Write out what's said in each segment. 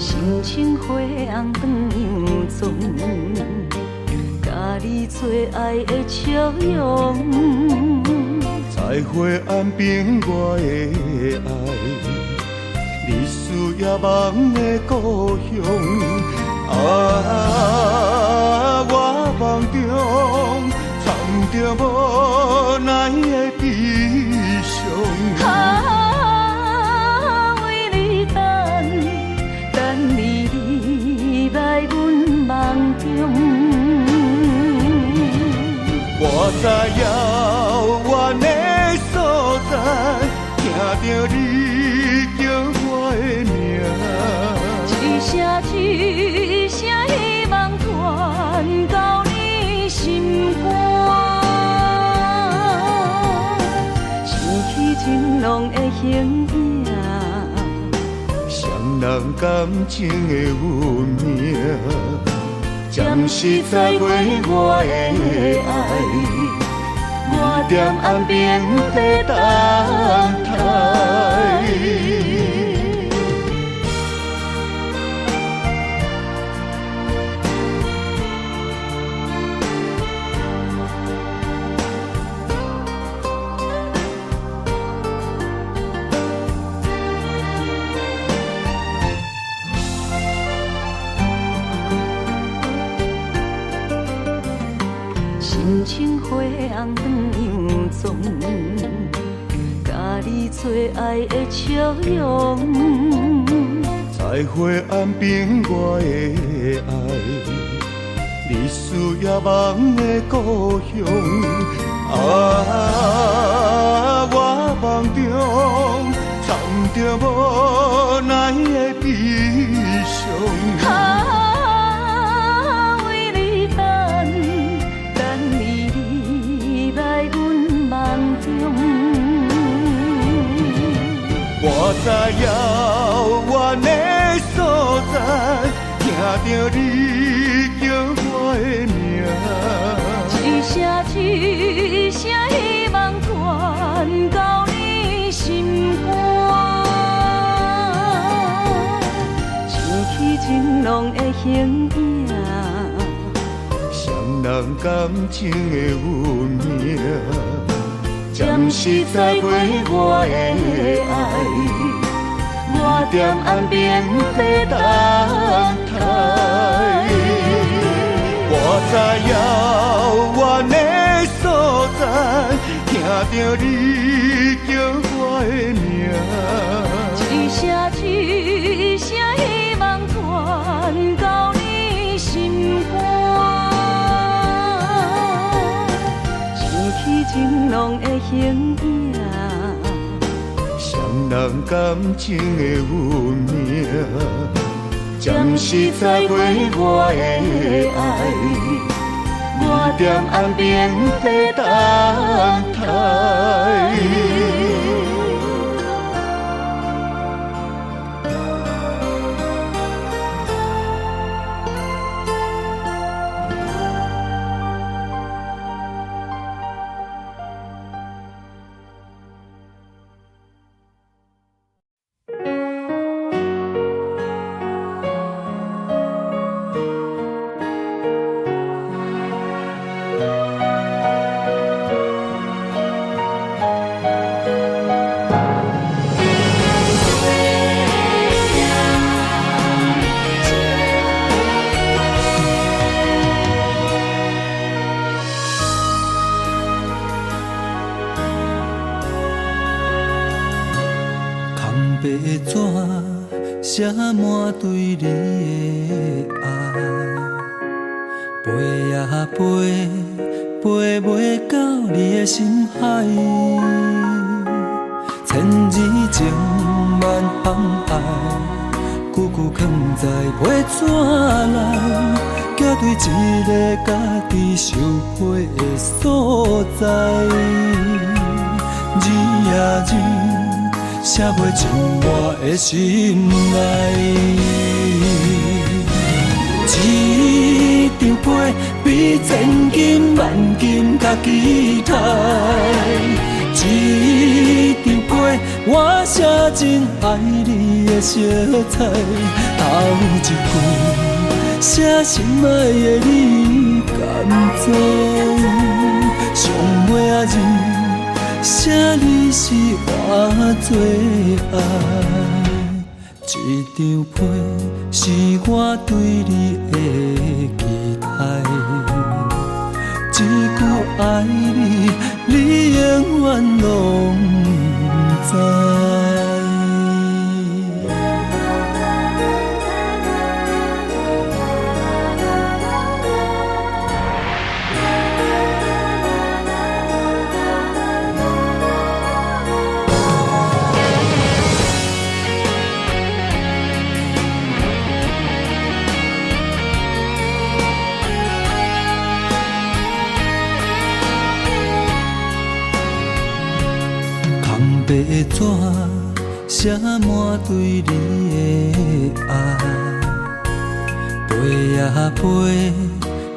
心穿花紅轉洋妝，佮你最愛的笑容。在花岸邊我的愛，日思夜夢的故鄉。啊，我夢中藏著無奈的悲傷。啊，為你等，等你你來阮夢中。我在遙遠的所在，聽著你叫我的名。一聲一聲希望傳到你心肝，想起情濃的形影，雙人感情的運命，暫時再會我的愛，我踮岸邊在等待。心穿花紅轉洋妝，佮你最愛的笑容。在花岸邊我的愛，日思夜夢的故鄉。啊，我夢中藏著無奈的悲傷。啊，為你等，等你你來阮夢中。我在遙遠的所在，聽著你叫我的名。一聲一聲希望傳到你心肝，想起情濃的形影，雙人感情的運命，暫時再會我的愛，我踮岸邊在等待。我在遙遠的所在，聽著你叫我的名。一聲一聲希望傳到你心肝，想起情濃的形影，雙人感情的運命，暫時再會我的愛，我踮岸邊在等待。空白紙寫滿對你的愛，飛啊飛，飛袂到你的心海。千字情萬行愛，句句囥在批紙內，寄對一个家己受批的所在。字啊字，寫袂進我的心內。一張批比千金萬金較期待，一張批比我寫真愛你的色彩。頭一句寫心愛的你敢知？上尾仔字寫你是我最愛。這張批是我對你的期待，這句愛你，你永遠攏不知。空白紙寫滿對你的愛，飛啊飛，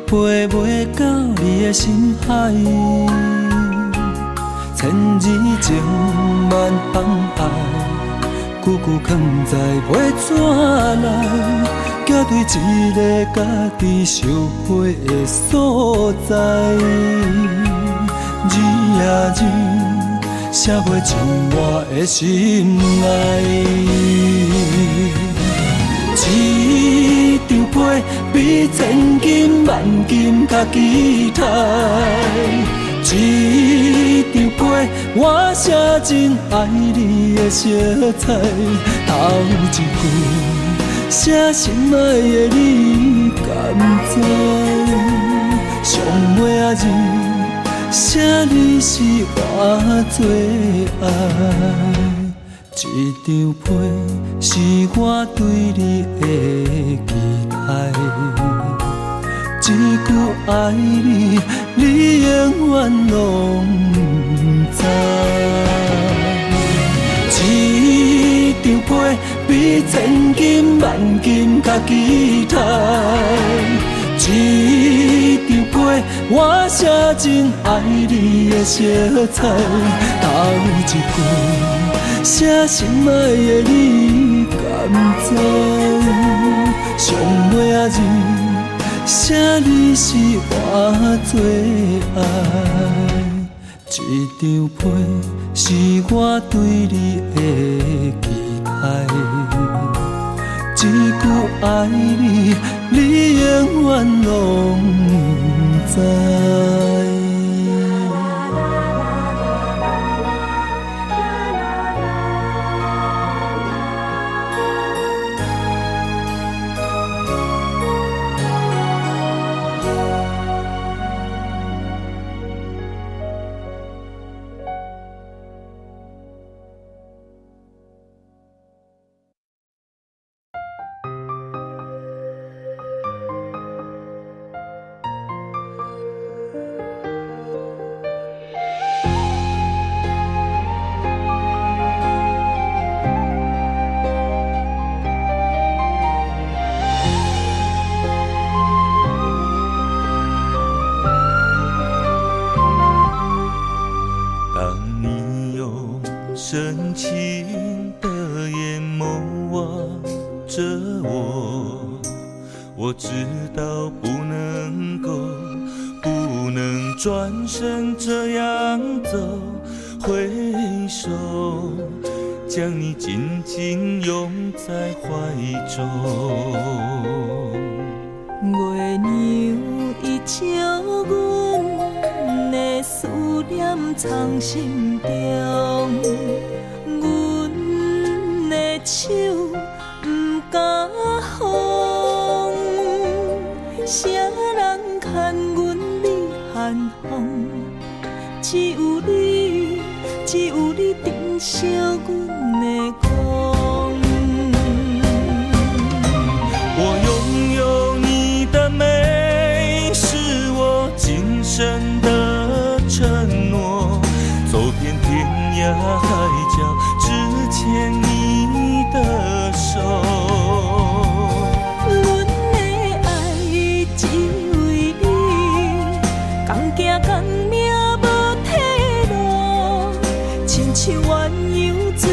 飛袂到你的心海。千字情萬行愛，句句囥在批紙內，寄對一个家己受批的所在。字啊字，寫袂進我的心內。這張批比千金萬金較期待。這張批我寫真愛你的色彩。頭一句寫心愛的你敢知？上尾仔字寫你是我最愛。這張批是我對你的期待，這句愛你，你永遠攏不知。這張批比千金萬金較期待。這張批我寫真愛你的色彩。頭一句寫心愛的你敢知？上尾仔字寫你是我最愛。這張批是我對你的期待，這句愛你，你永遠攏不知。当你用深情的眼眸望着我，我知道不能夠，不能轉身這樣走，揮手將你緊緊擁在懷中。月娘伊照阮的思念藏心中，阮的手不敢放，啥人牵阮你寒風？只有你，只有你珍惜阮的光。我擁有你的美，是我今生的承諾，走遍天涯海角，只牽你的手。阮的愛只為你，仝行仝命無退路，親像鴛鴦水。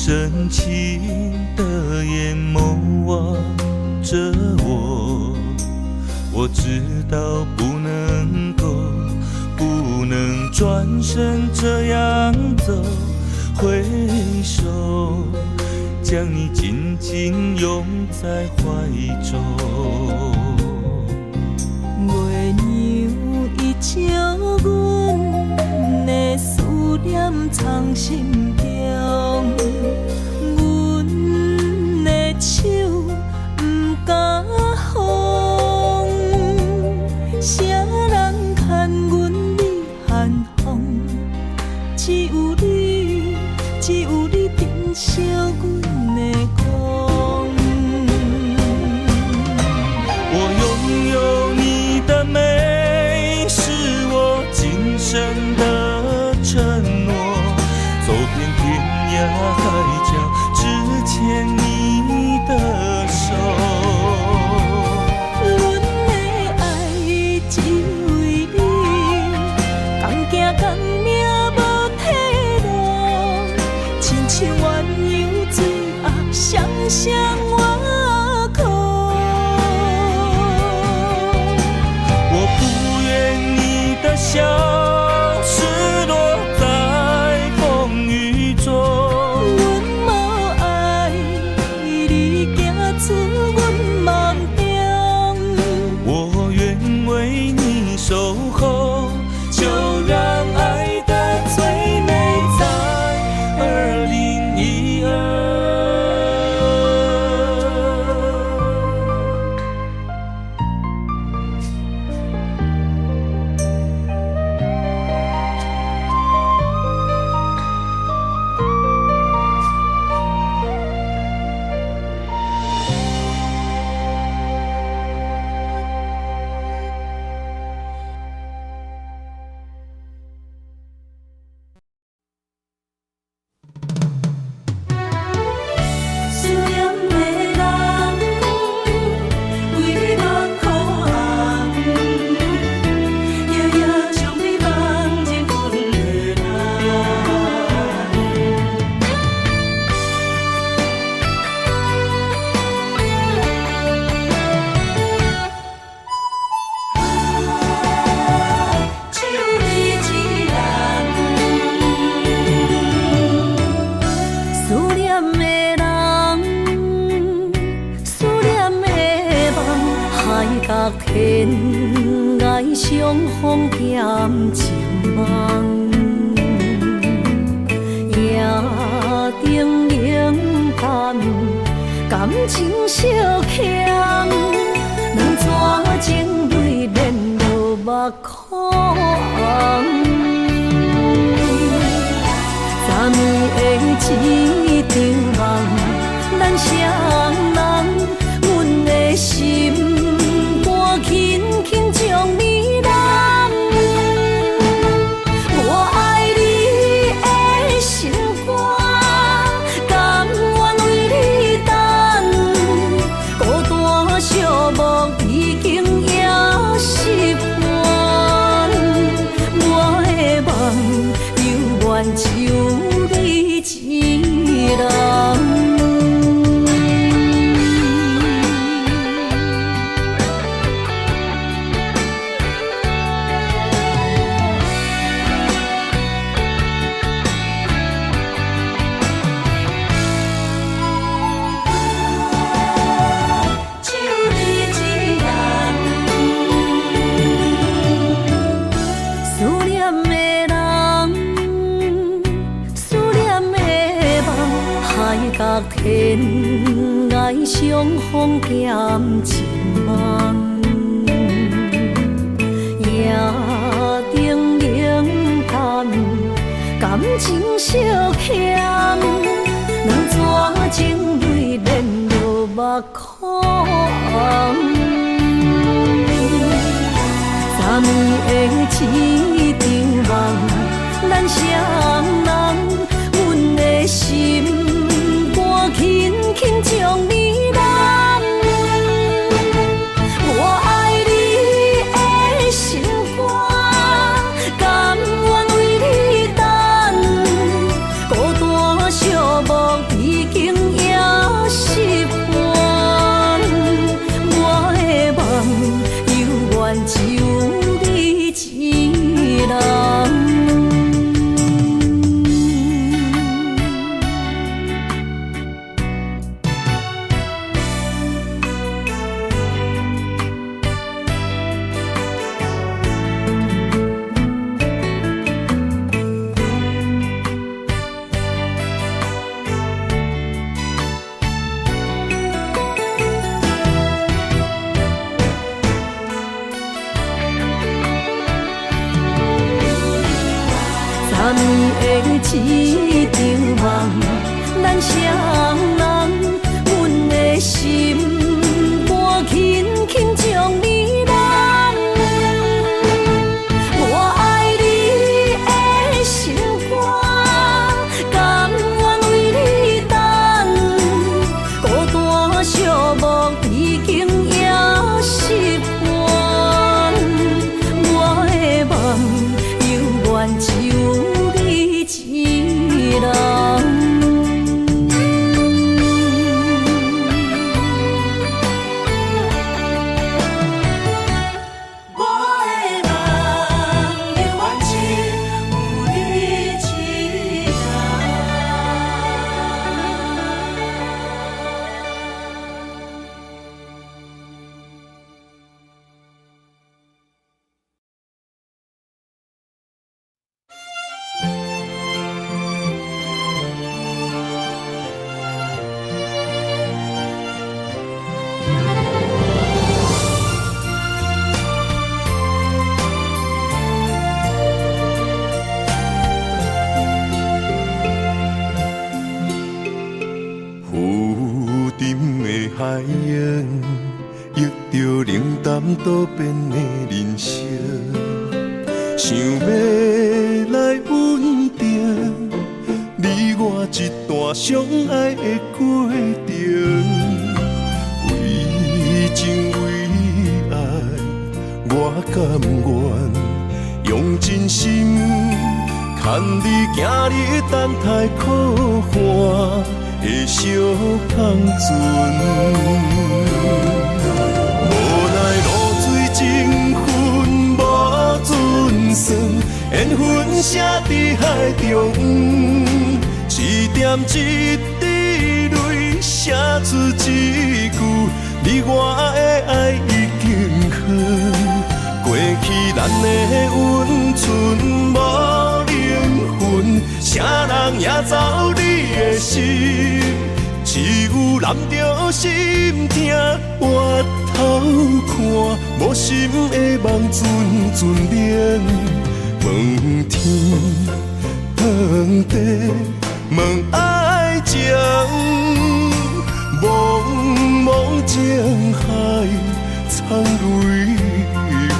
深情的眼眸望着我，我知道不能夠，不能轉身這樣走，揮手將你緊緊擁在懷中。月娘伊將阮的思念藏心中，阮的手毋敢放，啥人牽阮去寒風？只有你，只有你珍惜阮的光。我擁有你的美，是我今生的承諾，走遍天涯海角，只牽你的手。阮的愛只為你，仝行仝命無退路，親像鴛鴦水仔，雙雙倚靠。我不願你的笑失落在風雨中，阮無愛你行出阮夢中，我願為你守候，就讓愛的最美在2012。思念的人，為你目眶紅，夜夜將你放入阮的夢。只有你一人。思念的人，思念的夢，海角天涯相逢兼情夢。夜燈冷淡，感情相欠，兩逝情淚連落目眶紅。昨暝的一場夢，咱雙人，阮的心肝輕輕將你攬。我愛你的心肝，甘願為你等，孤單寂寞已經也習慣。我的夢猶原只有你一人。只有你一人。思念的人，思念的夢，海角天涯相逢兼情夢。夜燈冷淡，感情相欠，兩逝情淚連落目眶紅。昨暝的一場夢，咱雙人，阮的心肝輕輕將你攬。我愛你的心肝，甘願為你等，孤單寂寞已的這場夢，咱雙人，阮的心肝輕輕將你攬。我愛你的心肝，甘願為你等，孤單寂寞已經也習慣。我的夢猶原只有你一人。我的夢猶原只有你一人。浮沉的海洋，遇著冷淡多變的人生，想欲來穩定你我這段相愛的過程。為情為愛，我甘願用真心牽你行入等待苦寒的小帆船。無奈露水情分無準算，緣分寫佇海中，一點一滴淚寫出一句，你我的愛已經遠。過去咱的溫存無靈魂，誰人贏走你的心？只有攬著心疼，回頭看，無心的夢陣陣冷。問天，問地，問愛情，茫茫情海，藏淚痕。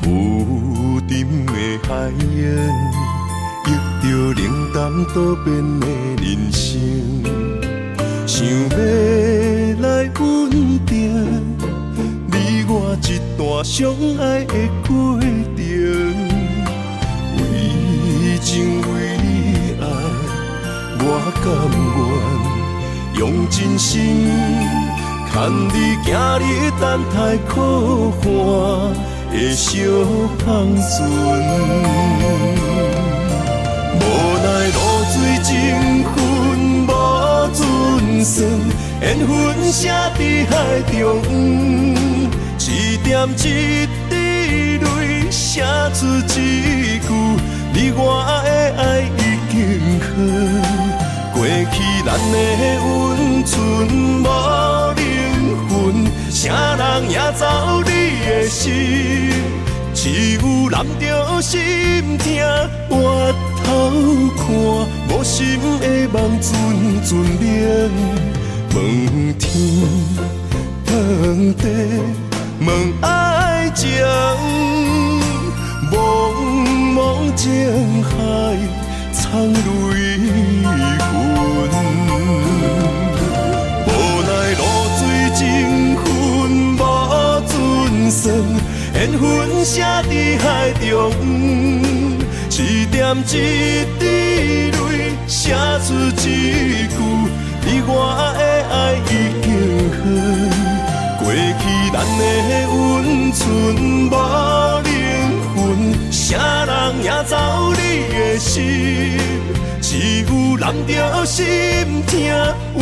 浮沉的海洋，遇著冷淡多變的人生，想欲來穩定你我這段相愛的過程。為情為愛，我甘願用真心牽你行入等待苦寒的小帆船。無奈露水情分無準算，緣分寫佇海中，一點一滴淚寫出一句，你我的愛已經遠。過去咱的溫存無靈魂，誰人贏走你的心？只有攬著心疼，回頭看，無心的夢陣陣冷。問天，問地，問愛情，茫茫情海，藏淚痕。無奈露水情分無準算，緣分寫佇海中，一點一滴淚寫出一句，你我的愛已經遠。過去咱的溫存無靈魂，誰人贏走你的心？只有攬著心疼，回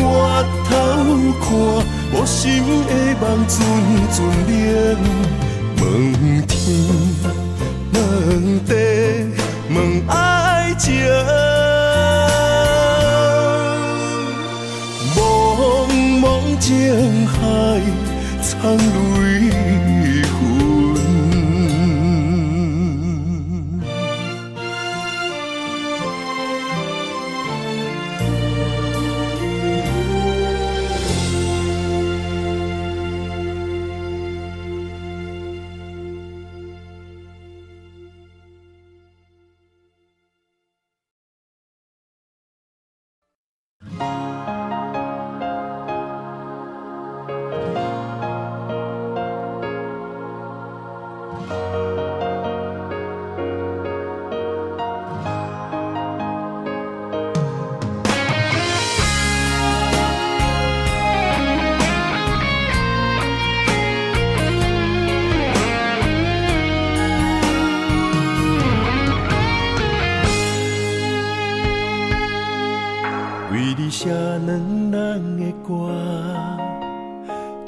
頭看，無心的夢陣陣冷。問天，問地，問愛情，茫茫情海，藏淚痕。為你寫兩人的歌，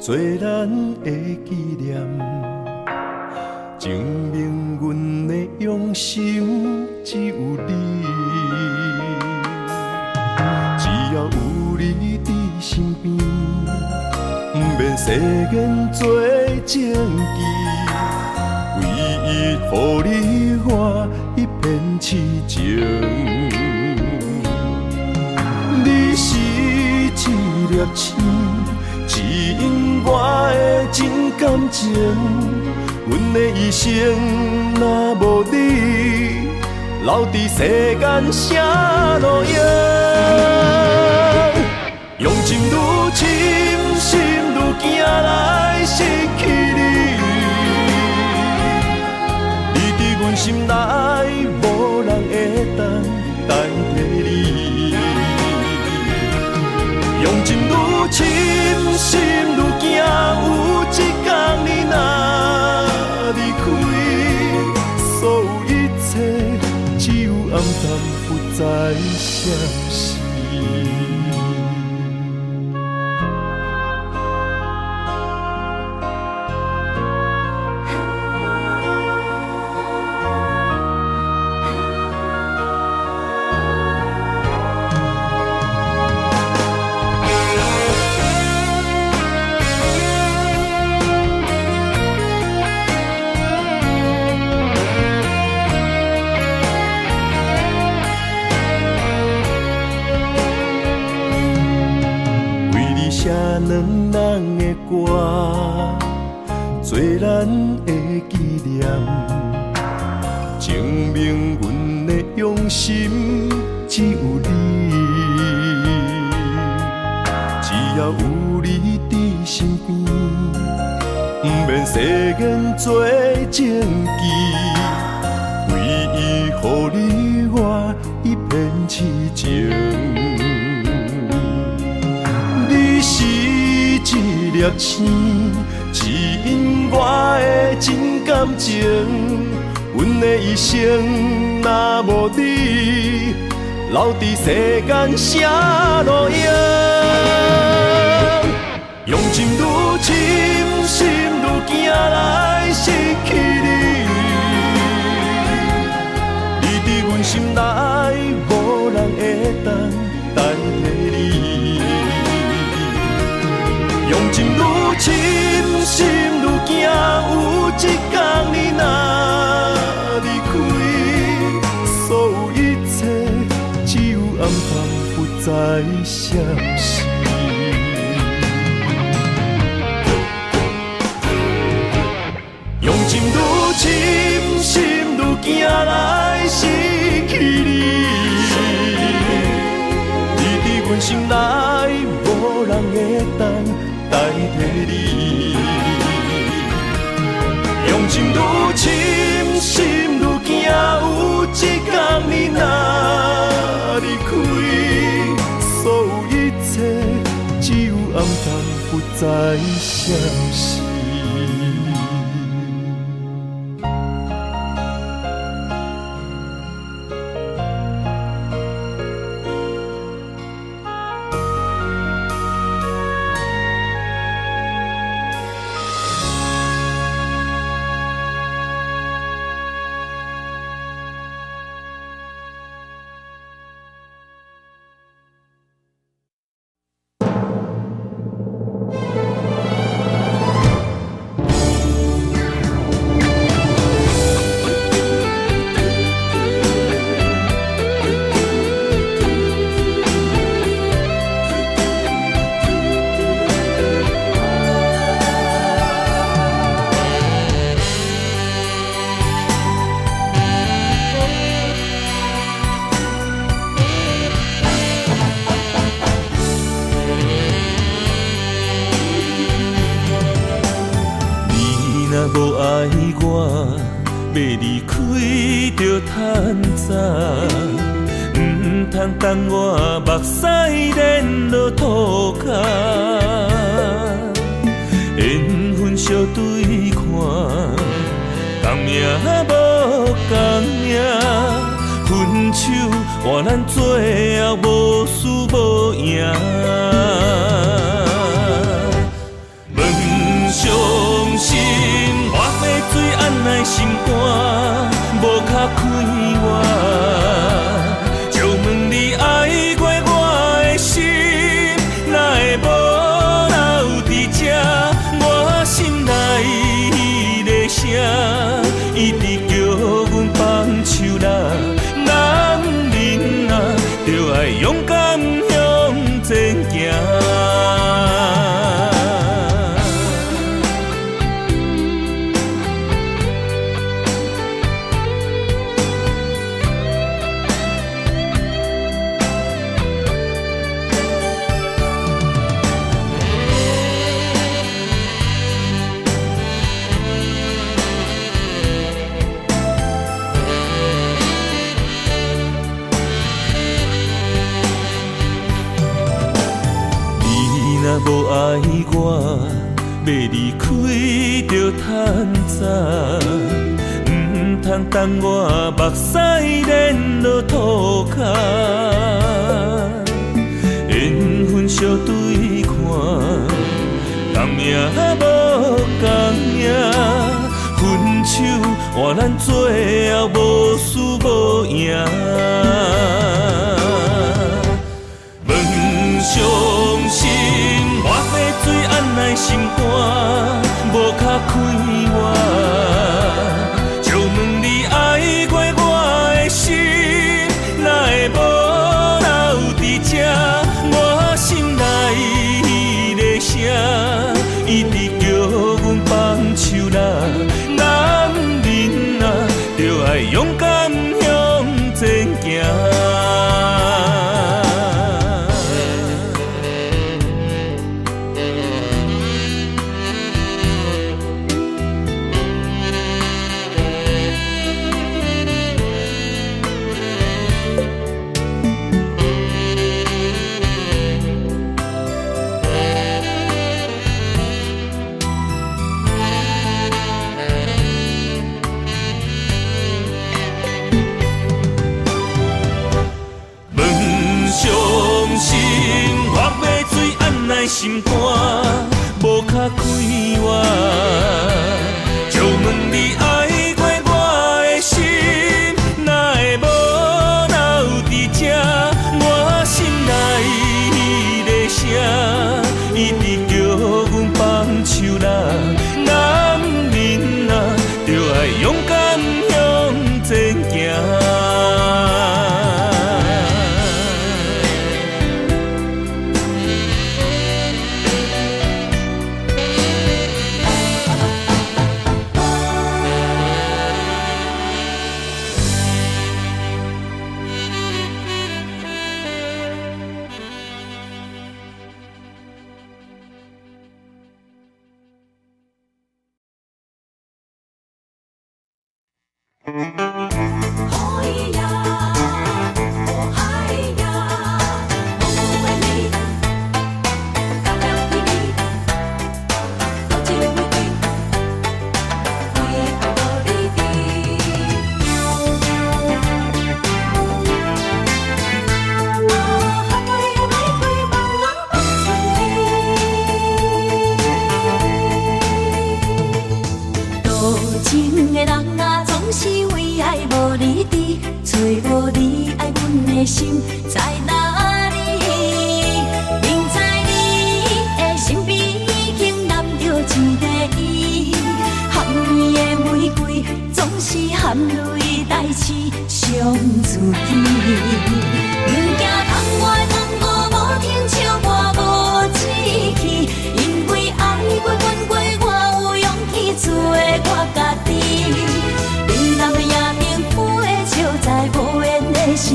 做咱的紀念，證明阮的用心只有你。只要有你佇身邊，毋免誓言做證據，唯一予你我一片痴情。你是一粒星，指引我的真感情。阮的一生若無你，留佇世間啥路用？用情愈深，心愈驚來失去你。你佇阮心內，無人會當代替你。用情愈深，心愈驚，有一天你若離開，所有一切只有暗淡，不再相識。寫兩人的歌，做咱的紀念，證明阮的用心只有你。只要有你佇身邊，毋免誓言做證據，唯一予你我一片痴情。你是一粒星，指引我的真感情。阮的一生若無你，留佇世間啥路用？用情愈深，心愈驚來失去你。你佇阮心內，無人會當代替你。用情愈深，心愈驚，有一天你若離開，所有一切只有暗淡，不再相識。用情愈深，心愈驚來失去你。你佇阮心內，無人會當代替你。用情愈深，心愈驚，有一天你若離開，所有一切只有暗淡，不再相識。若無愛我，欲離開著趁早，毋通等我目屎連落塗跤。緣分相對看，仝命無仝命，分手換咱最後無輸無贏。問傷心，我欲水按奈心肝，無較快活。借問你愛過我的心，哪會無留佇這？我心內的聲，一直叫阮放手啦。男人啊，著愛勇敢向前行。你若無愛我，欲離開著趁早，毋通等我目屎連落塗跤。緣分相對看，仝命無仝命，分手換咱最後無輸無贏。問傷心，我欲水按奈心肝，無較快活。借問你愛過我的心，哪會無留佇這？我心內的聲，一直叫阮放手啦。男人啊，著愛勇敢向前行。問傷心，我欲水按奈心肝，無較快活。借問你愛過我的心，哪會無留佇這？我心內的聲，一直叫阮放手啦。男人啊，著愛勇敢向前行。哎呀，哦哎呀，我愛你，甲了你，多情玫瑰，為愛無你佇。啊，玫瑰放啊放春天。多情的人啊，總是為愛無理智，揣無你愛阮的心在哪裡？明知你的身邊已經攬著一个伊，含甜的玫瑰總是含淚代刺傷自己。毋驚窗外風雨無停，笑我無志氣，因為愛過恨過，我有勇氣做我家己。冷淡的夜冰飛笑在無緣的城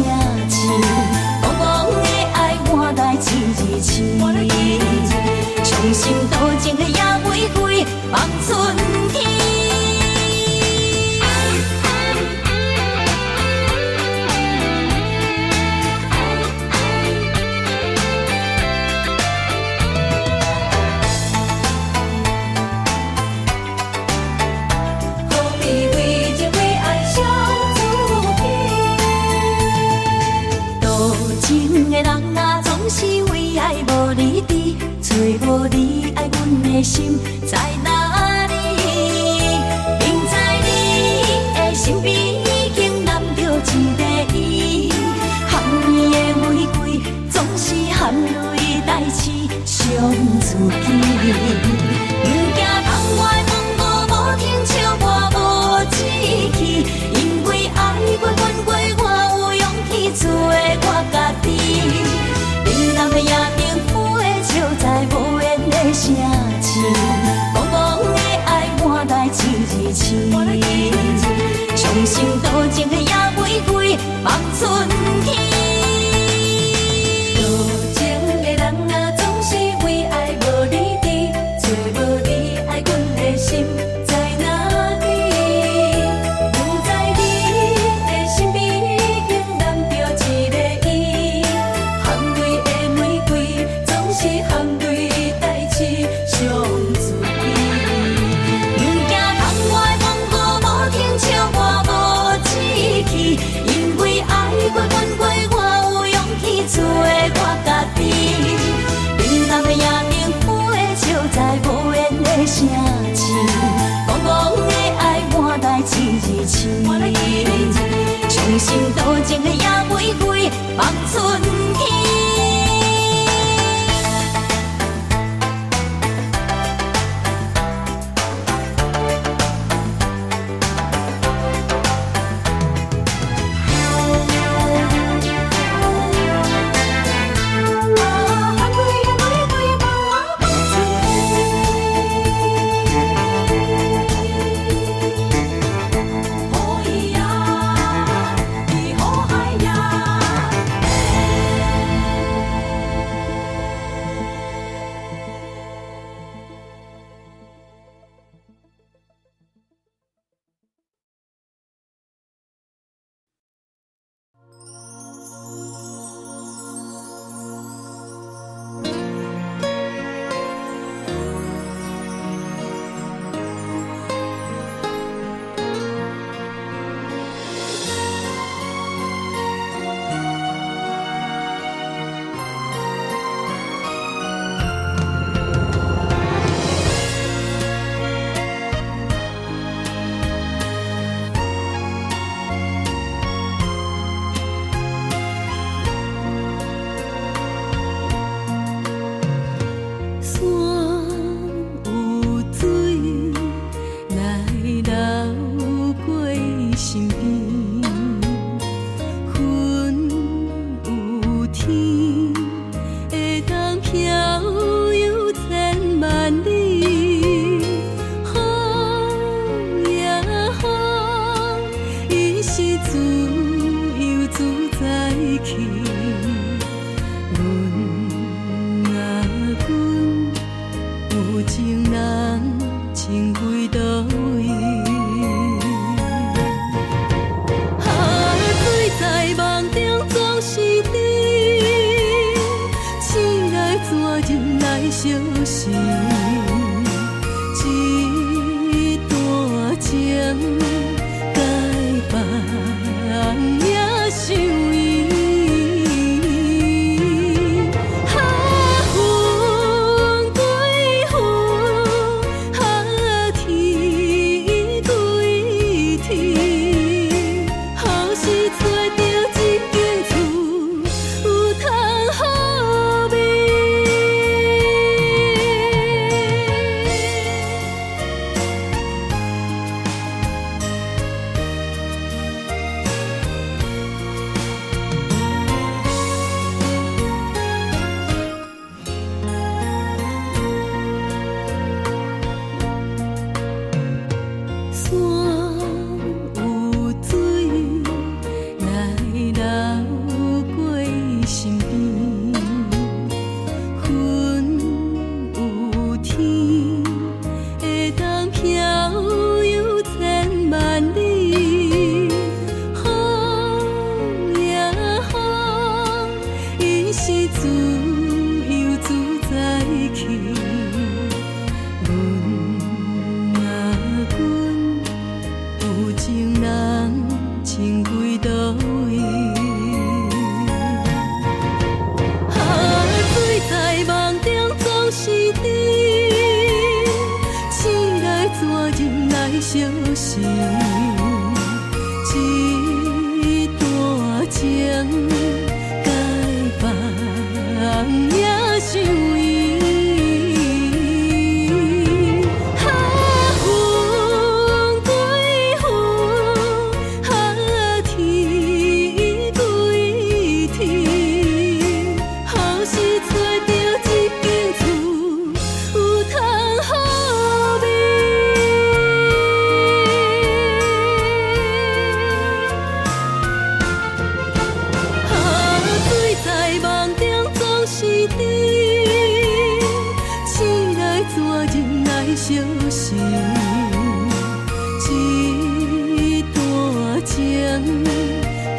市，茫茫的愛換來一日痴。傷心多情的野玫瑰放春天。的心在哪里？明知你的身邊已經攬著一个伊，含煙的玫瑰總是含淚代試傷自己。毋驚窗外風雨無停，笑我無志氣，因為愛過恨過，我有勇氣做我家己。冷淡的夜燈飛笑在無緣的城市，戇戇的愛換來痴痴，傷心多情的野玫瑰望春天。多情的人啊，總是為愛無理智，揣無你愛阮的心在哪裡？毋知你的身邊已經攬著一个伊，含淚的玫瑰總是含淚代試傷自己。毋驚窗外風雨無停，笑我無志氣，因為愛過恨過，我有勇氣做我家己。冷淡的夜燈飛笑在無緣的城市，戇戇的愛換來痴痴，傷心多情的野玫瑰望春天。啊，含淚的玫瑰望春天。可以呀，你好海呀。山有水來流過身邊，雲有天會當飄遊千萬里。風呀風，伊是自由自在去。阮啊阮，有情人情歸佗位？啊，醉在夢中總是甜，醒來怎忍來相思？這段情該放也傷伊。啊，雲歸雲，啊，天歸天，予是揣著一間厝，有通好眠。怎忍來相思？這段情該放也傷伊。啊，云歸雲，啊，天歸天，予是揣著這間厝有通好眠。啊，水在夢中總是甜，醒來怎忍來相思？這段情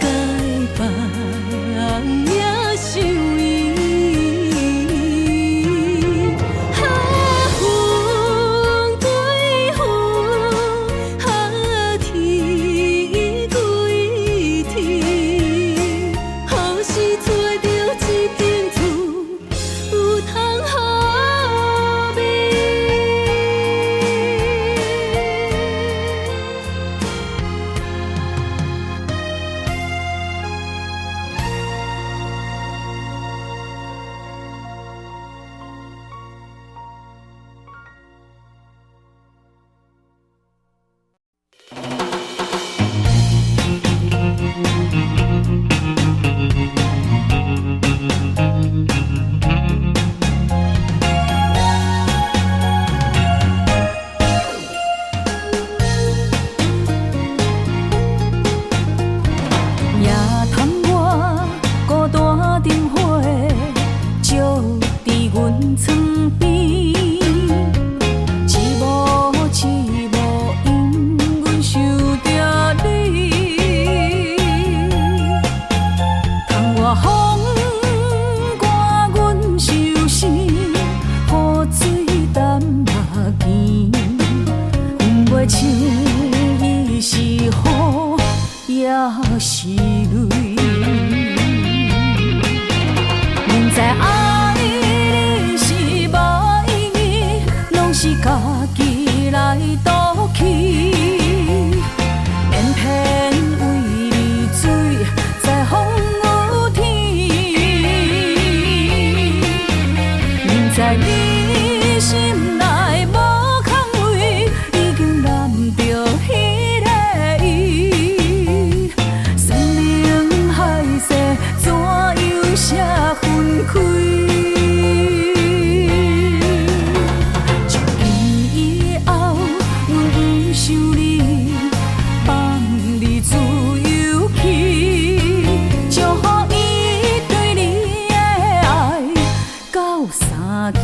該放也傷伊。啊，云歸雲，啊，天歸天，予是揣著這間厝有通好眠。夜探我孤單燈火，照佇阮床邊。一幕一幕，因阮想著你。窗外風寒，阮相思，雨水澹目墘。分袂清伊是雨，抑是淚。明知愛你是無意義，攏是家己來賭氣。偏偏為你醉在風雨天。明知你心內無空位，已經攬著彼个伊。山盟海誓，怎樣寫分開？從今以後，阮毋想你，放你自由去，祝予伊對你的愛到三更。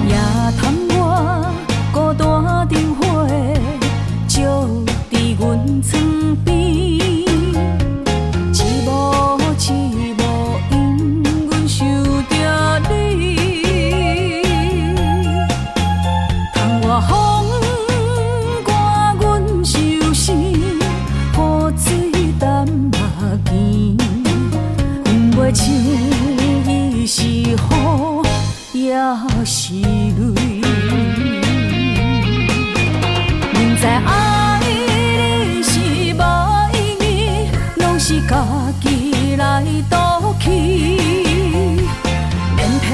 夜探我孤單燈火，照佇阮床邊。一幕一幕，因阮想著你。窗外風寒，阮相思，雨水澹目墘。分袂清伊是雨，抑是淚。明知愛你是無意義，攏是家己來賭氣。偏偏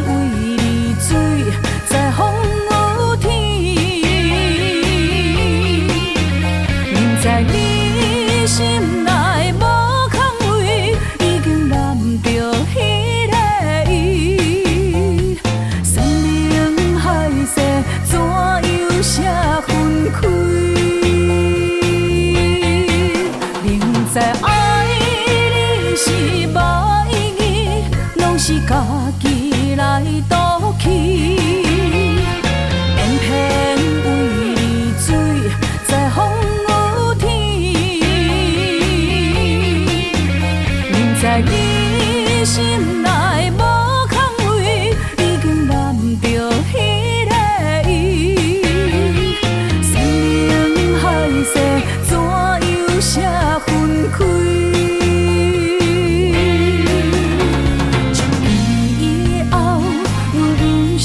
為你醉在風雨天。明知你心內無空位，已經攬著彼个伊。山盟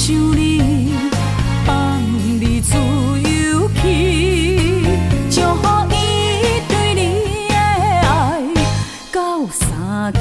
想你，放你自由去，祝予伊對你的愛到三更。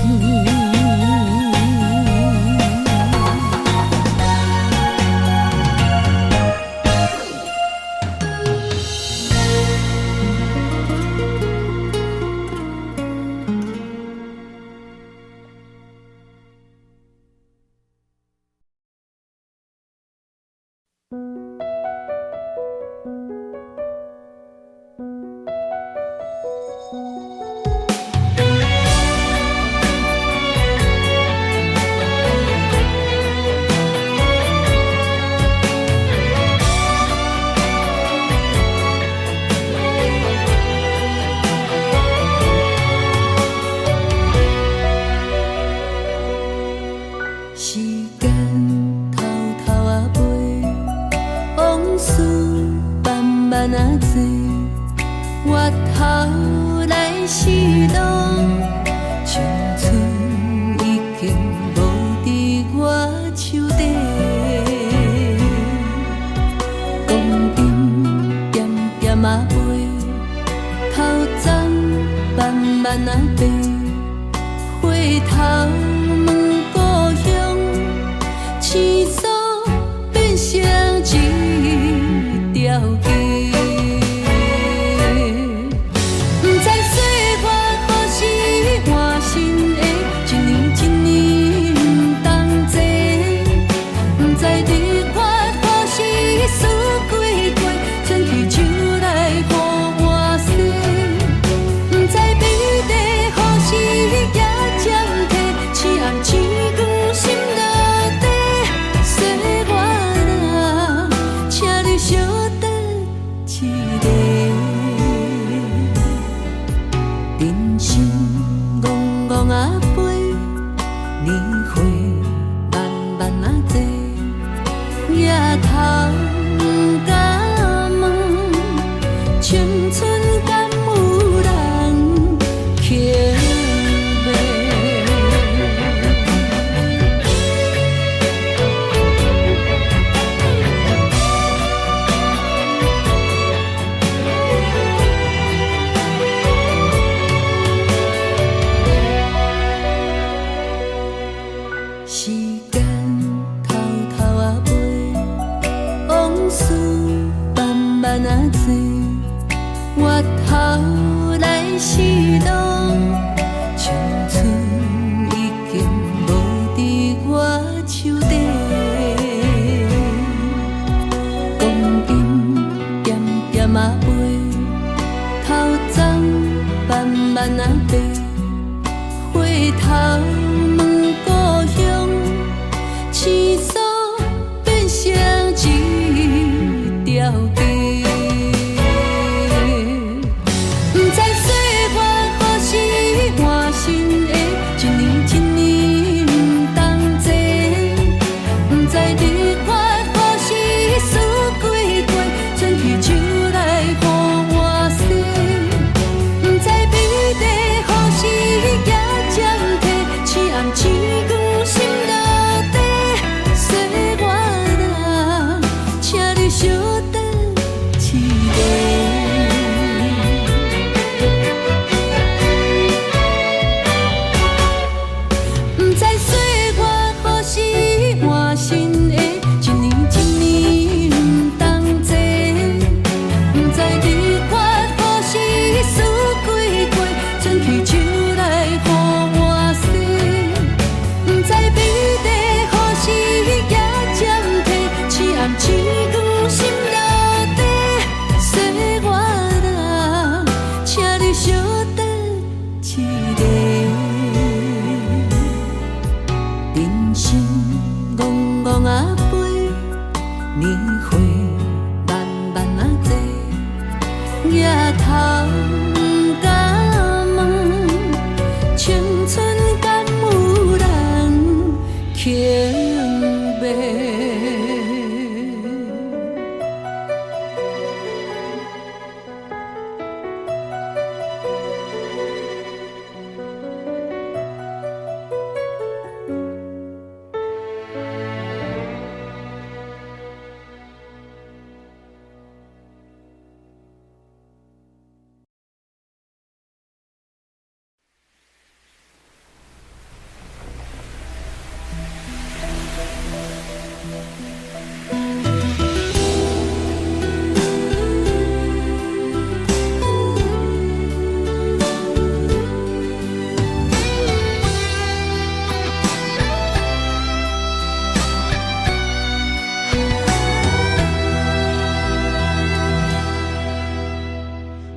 時間偷偷仔飛，往事慢慢仔做，回頭來時路，青春已經無佇我手底。光陰點點仔飛，頭鬃慢慢仔白，回頭問故鄉，青鎖變成一條街。不知歲月何時換新的，一年一年不同齊。不知日月何時輸幾回，伸起手來予我洗。不知美麗何時也暫退，痴暗星光心落底。歲月啊，請你小等一下。人生戇戇仔飛，年歲慢慢仔濟，額頭不敢問，青春敢有人肯買？時間偷偷仔飛，往事慢慢仔做，回頭來時路，青春已經無佇我手底。光陰點點仔飛，頭鬃慢慢仔白，回頭問故鄉，青鎖變成一條街。不知歲月何時換新的，一年一年不同齊。不知日月何時輸幾回，伸起手來予我洗。不知美麗何時也暫退，痴暗星光心落底。歲月啊，請你小等一下。不知歲月何時換新的，一年一年不同齊。不知日月何時輸幾回，伸起手來予我洗。不知美麗何時也暫退，痴暗星光心落底。歲月啊，請你小等一下。人生戇戇仔飛，年歲慢慢仔濟，額頭不敢問，青春敢有人肯買？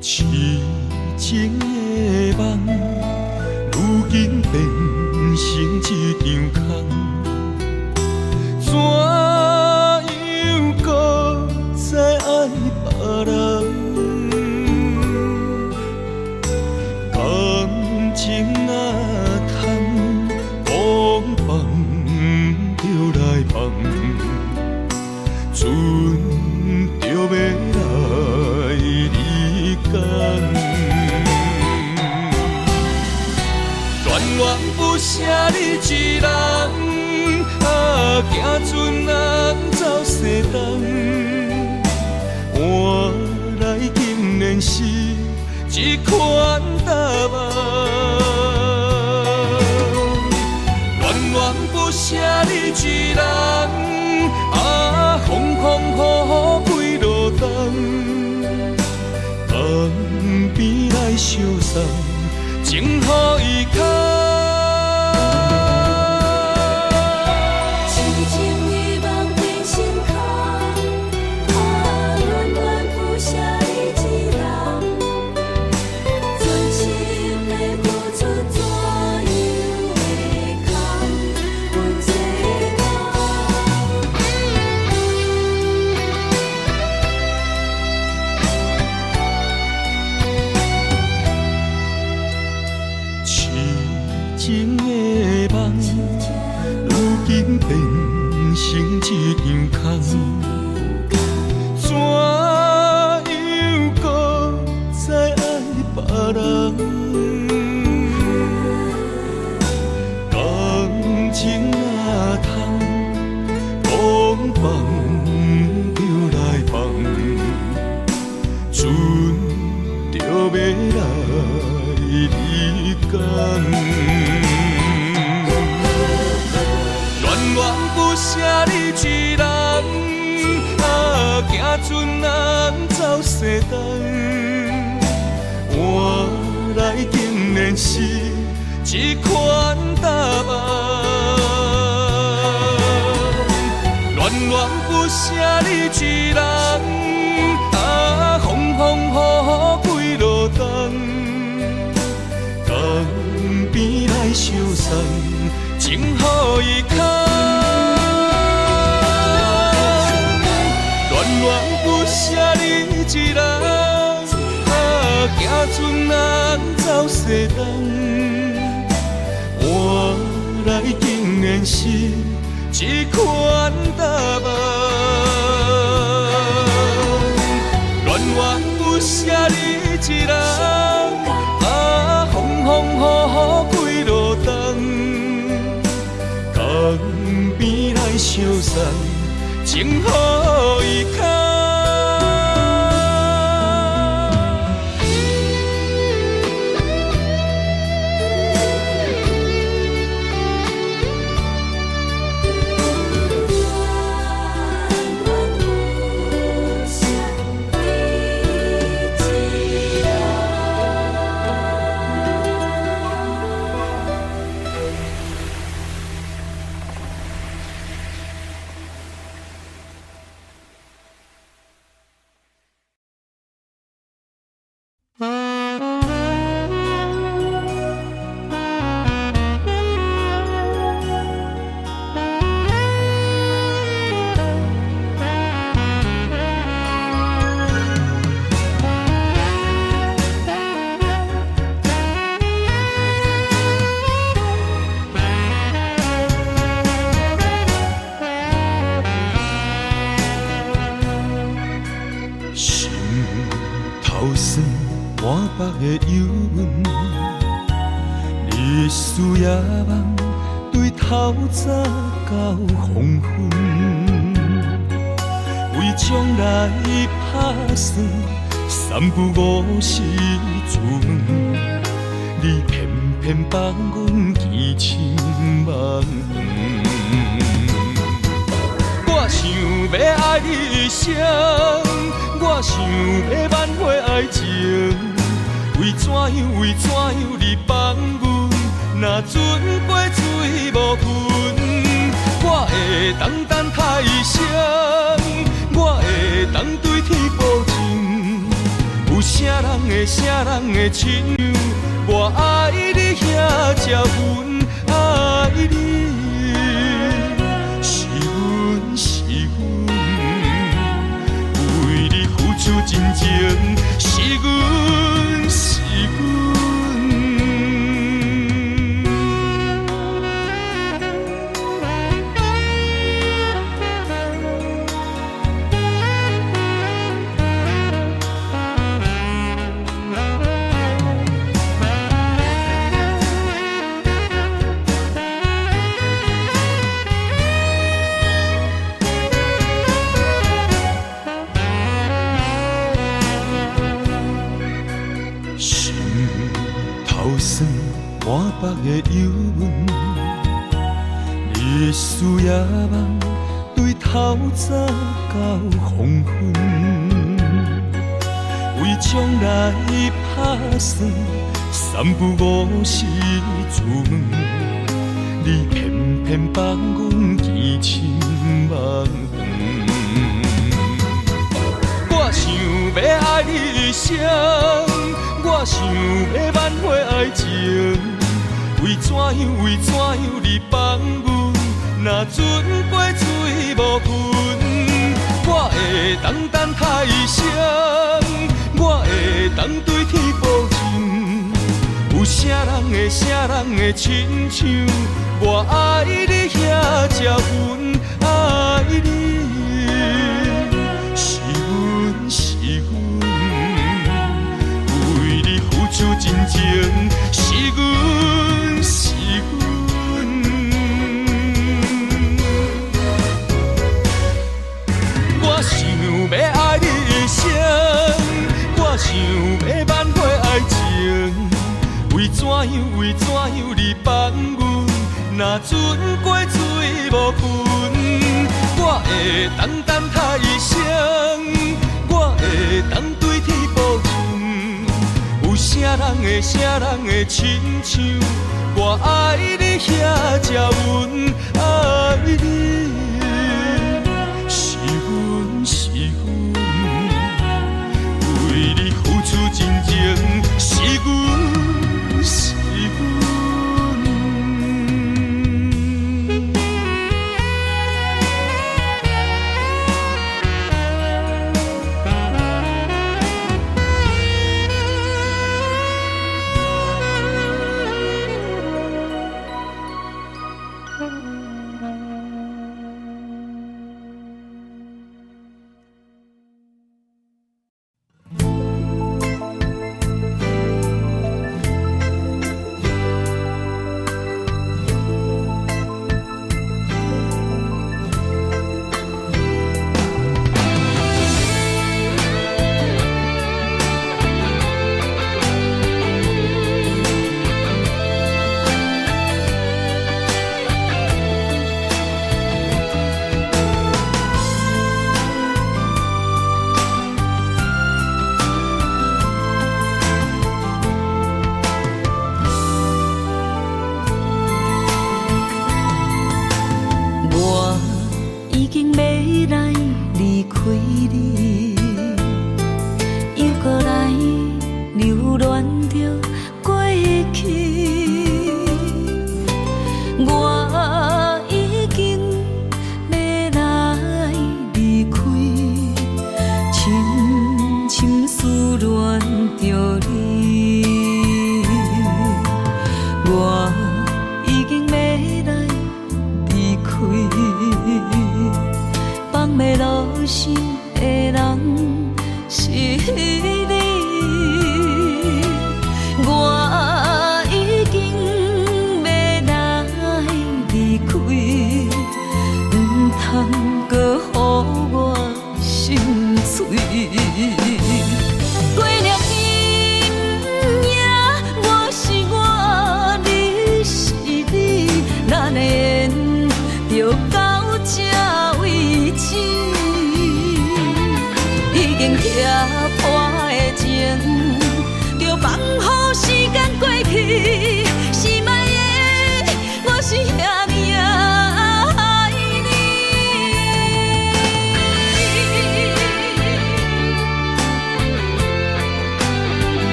痴情的夢，如今變成一場空。怎樣閣再愛別人？感情若空，講放就來放，船著欲來離港。恋恋不捨你一人，啊，行船人走西東，換來竟然是這款答案。戀戀不捨你一人，啊，風風雨雨幾落冬，江邊來相送，情予伊空。痴情的夢變成空，啊，恋恋不捨你一人，全心的付出怎樣會空？阮这空。痴情的夢，如今變成一場空。怎樣閣再愛別人？感情若空，講放就來放，船著欲來離港。戀戀不捨你一人，啊，行船人走西東，換來竟然是這款答案。戀戀不捨你一人，啊，風風雨雨幾落冬，江邊來相送，情予伊空。戀戀不捨你一人，啊，行船人走西東，換來竟然是這款答案。戀戀不捨你一人，啊，風風雨雨幾落冬，江邊來相送，情予伊空。恋恋不捨你一人。心頭酸，滿腹的憂悶，日思夜夢，對透早到黃昏，為將來拍算，三不五時自問，你偏偏放阮行深網。你一生，我想欲挽回愛情，為怎樣為怎樣你放阮，若准過水無痕，我會當等他一生，我會當對天保證，有啥人會啥人會親像我愛你遐才遠愛你。是阮是阮，為你付出真情，是阮是阮。心頭酸，滿腹的憂悶，日思夜夢，對透早到黃昏，為將來拍算，三不五時自問，你偏偏放阮痴情夢斷。我想欲愛你一生，我想欲挽回愛情，為怎樣為怎樣你放阮，若准過水無痕，我會當等他一生，我會當對天保證，有啥人會啥人會親像我愛你遐才遠愛你。是阮是阮，為你付出真情，是阮是阮。我想欲愛你一生，我想欲挽回愛情，為怎樣為怎樣你放阮，若准過水無痕，我會當等他一生，我會當對天保證，有啥人會啥人會親像我愛你遐才遠愛你。是阮是阮，為你付出真情，是阮是阮。我已經欲來離開你，猶閣來留戀著過去。我已經欲來離開，深深思戀著你。我已經欲來離開，放袂落心的人是你。我已經欲來離開，毋通閣予我心碎。幾粒今夜，我是我，你是你，咱的緣就到這為止。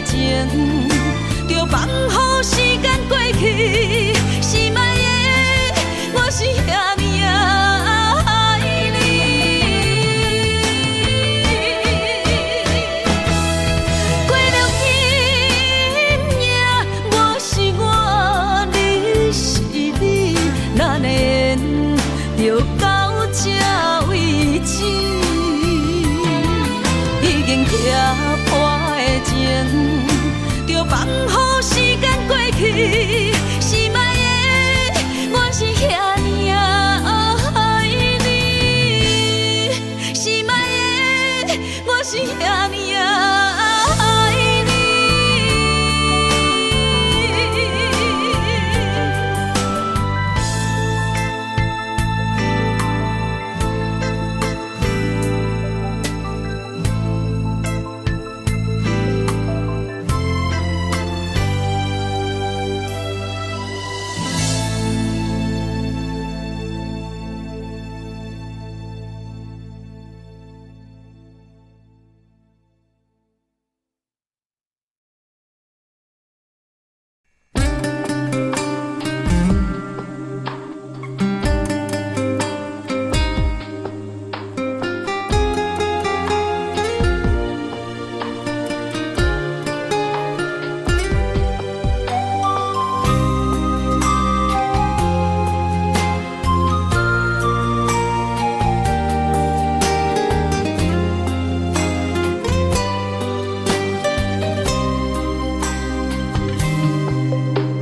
情，著放予時間過去，是莫的，我是遐爾仔愛你。過了今夜，我是我，你是你，咱的緣就到這為止。已經拆破的情，就放予時間過去，是莫的，我是遐爾仔愛你。是莫的，我是遐爾仔愛你。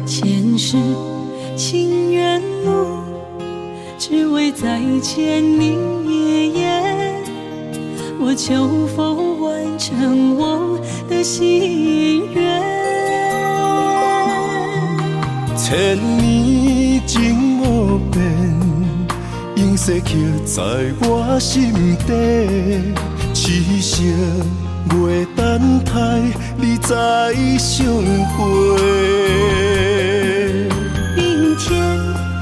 前世情緣路，只為再見你一眼。我求否完成我的心願？千年情無變，永世刻在我心底。痴心袂等待你再相會。冰天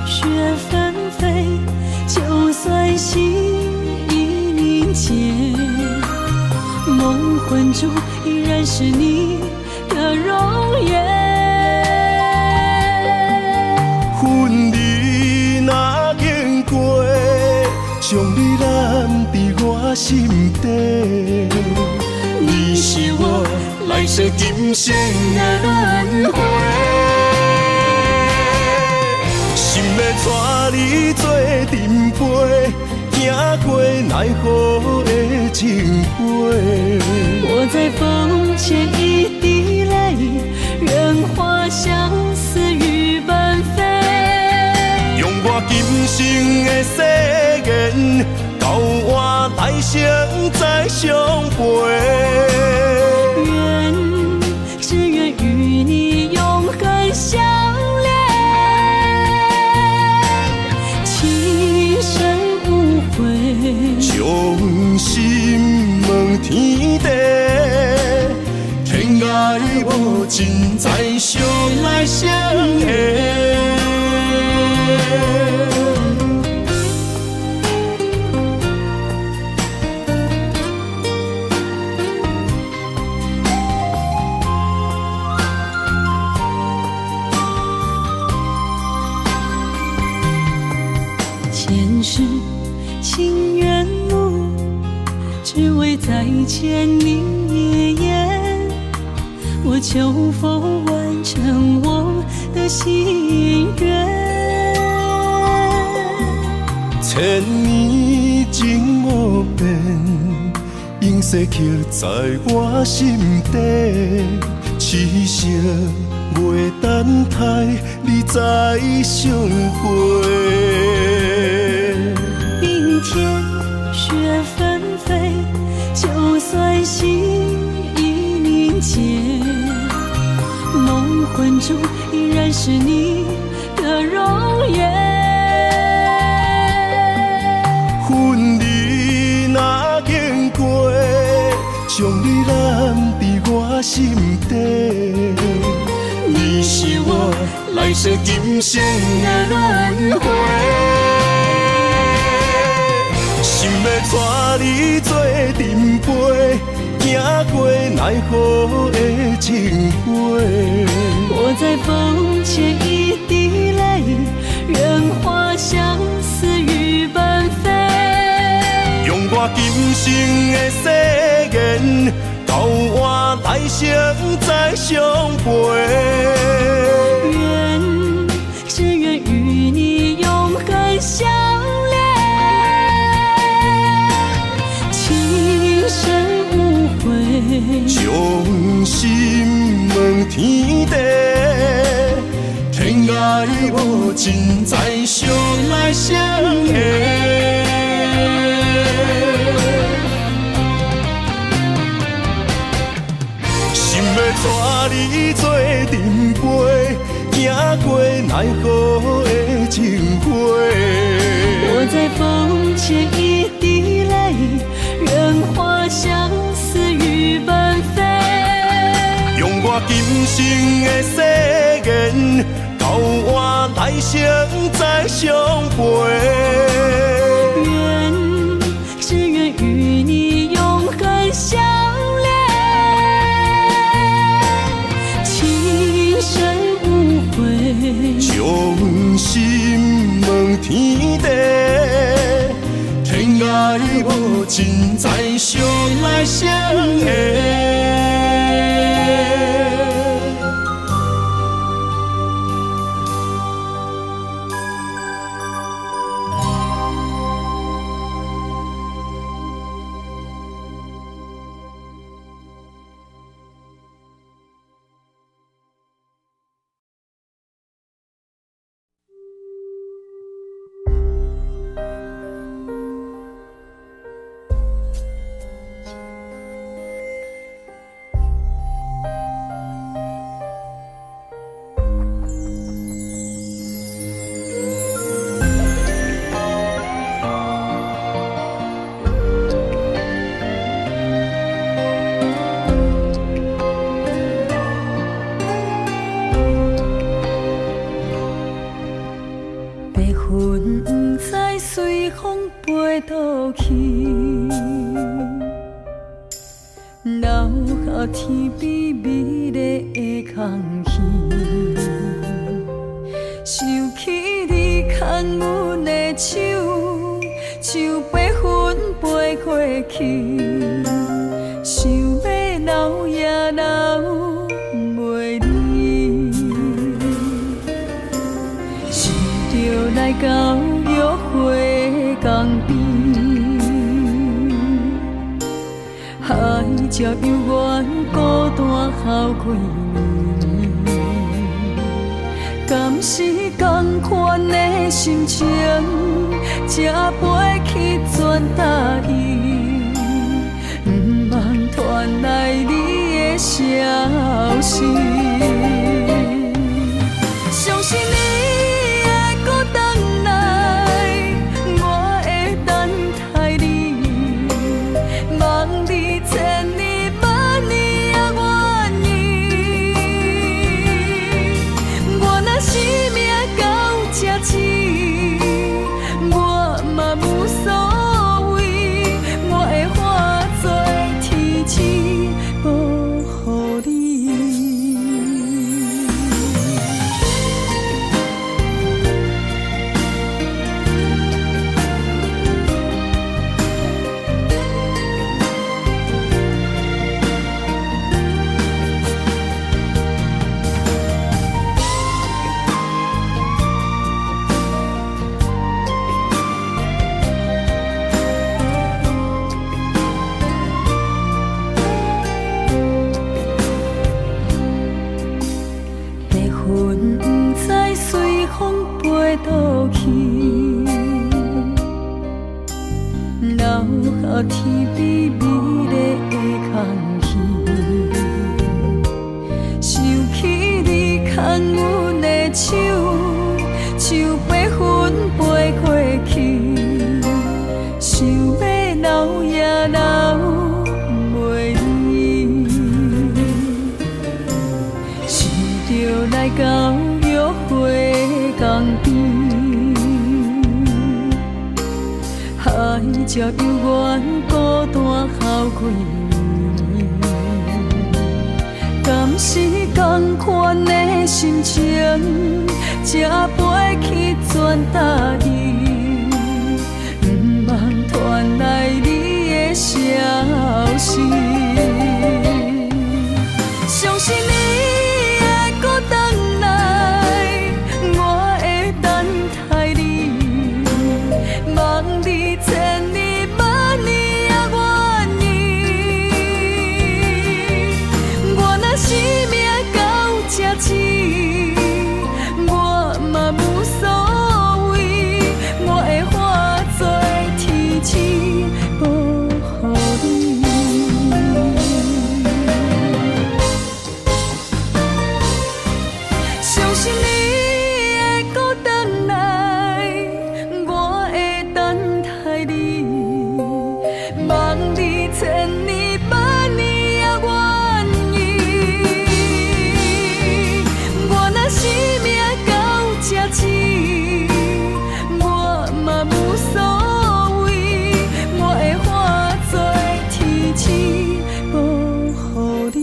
雪紛飛，就算心已凝結，夢魂中依然是你的容顏。分離若經過，將你攬佇我心底。你是我來世今生的輪迴，心欲帶你做陣陪，行過奈何的情話。我在風前一滴淚，願化相思雨般飛。用我今生的誓言，到換來生再相陪。願只願與你永恆相戀，情深無悔。將心問天地，天涯無盡，再相愛相下。前世情緣路，只為再見你一眼。我求否完成我的心願？千年情無變，永世刻在我心底。痴心袂等待你再相會。冰天雪紛飛，就算心已凝結，夢魂中依然是你的容顏。分離若經過，將你攬佇我心底。你是我來世今生的輪迴，心欲帶你做陣陪，行行過奈何的情花。我在風前一滴淚，願化相思雨般飛。用我今生的誓言，到換來生再相陪。願，只願與你永恆相戀，情深無悔。將心問天地，天愛無盡，再相來相下。心欲帶你做陣飛，行過奈何的情花。我在風前一滴淚，願化相思雨般飛。用我今生的誓言，到換來生再相陪。願，只願與你永恆相戀，情深無悔。將心問天地，天愛無盡，再相來相下。白雲不知隨風飛倒去，留下天邊美麗的空虛。想起你牽阮的手，像白雲飛過去，想欲留也留袂離。想著來到約會江邊，海角猶原孤單好幾年，敢是仝款的心情，才飛去全台伊，毋茫傳來你的消息。相信你會閣轉來，我會等待你，望你千年萬年也願意。我若生命到這止，我嘛無所謂，我會化作天使保護你。白雲不知隨風飛倒去，留下天邊美麗的空虛。想起你牽阮的手，像白雲飛過去，想欲留也留袂離。想著來到約會江邊，海角猶原孤單好幾年，是仝款的心情，才飛去全台語，毋茫傳來你的消息。相信你會閣轉來，我會等待你，望你千年萬年也願意。我若生命到這止，我嘛無所謂，我會化做天使保護你。相信你會閣轉來，我會等待你，望你千年萬年也願意。我若生命到這止，我嘛無所謂，我會化做天使保護你。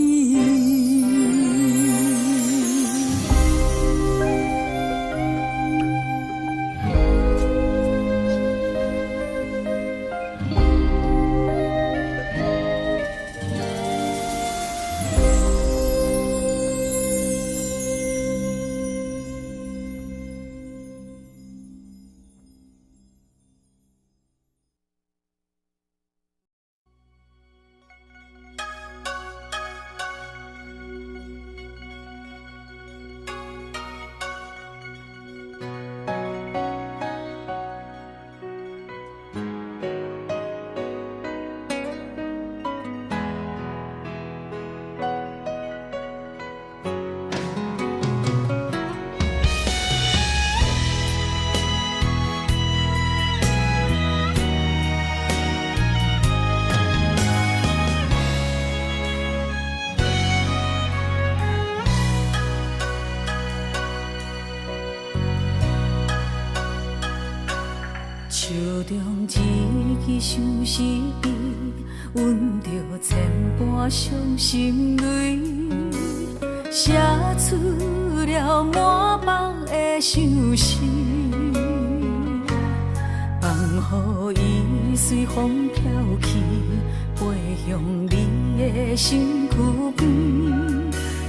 手中一支相思笔，温著千般伤心泪，写出了满腹的相思，放予伊随风飘去，飞向你的身躯边，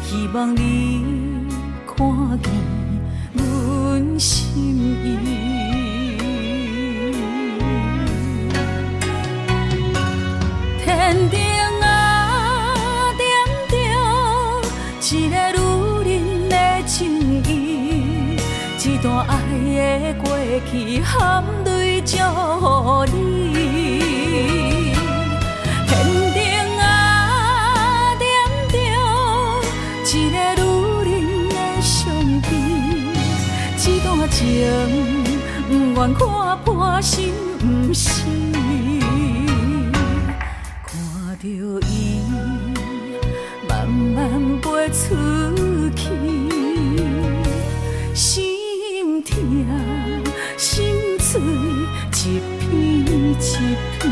希望你看见阮心意。天顶啊，点著一个女人的情意，这段爱的过去含泪祝予你。天顶啊，点著一个女人的伤悲，这段情不愿看破心毋死。看著伊慢慢飞出去，心痛心碎一片一片。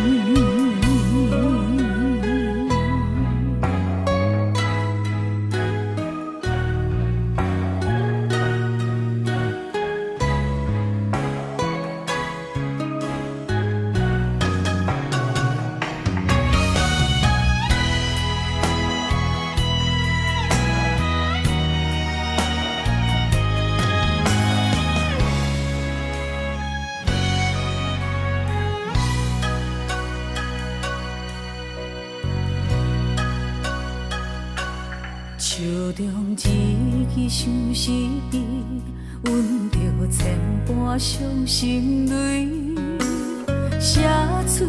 手中一支相思笔，温著千般伤心泪，写出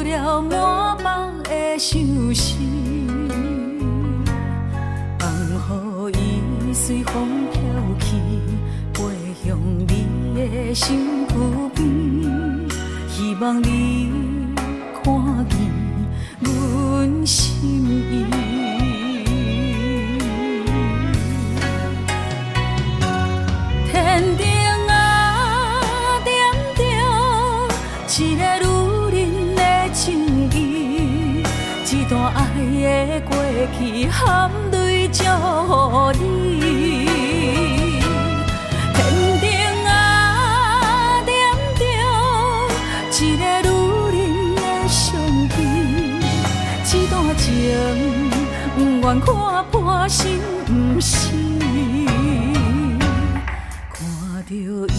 了满腹的相思，放予伊随风飘去，飞向你的身躯边，希望你看见阮心意。天顶啊，点著一个女人的情意，这段爱的过去含泪祝予你。天頂仔點著一个女人的傷悲，這段情毋願看破心毋死，看著伊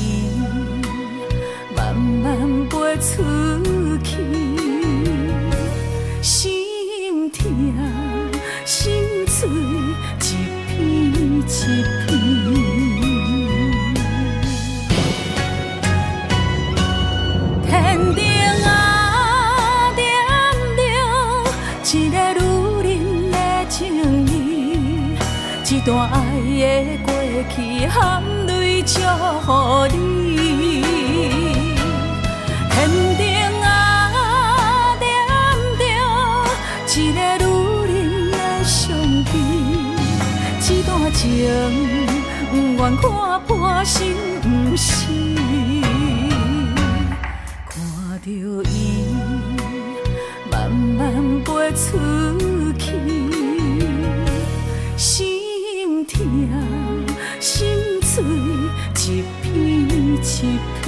慢慢飛出去，心疼心碎一片一片。天頂仔點著一个女人的情意，這段愛的過去含淚祝予你。天頂仔點著一个女人的傷悲，這段情毋願看破心毋死。看著伊慢慢飛出去，心疼心碎一片一片。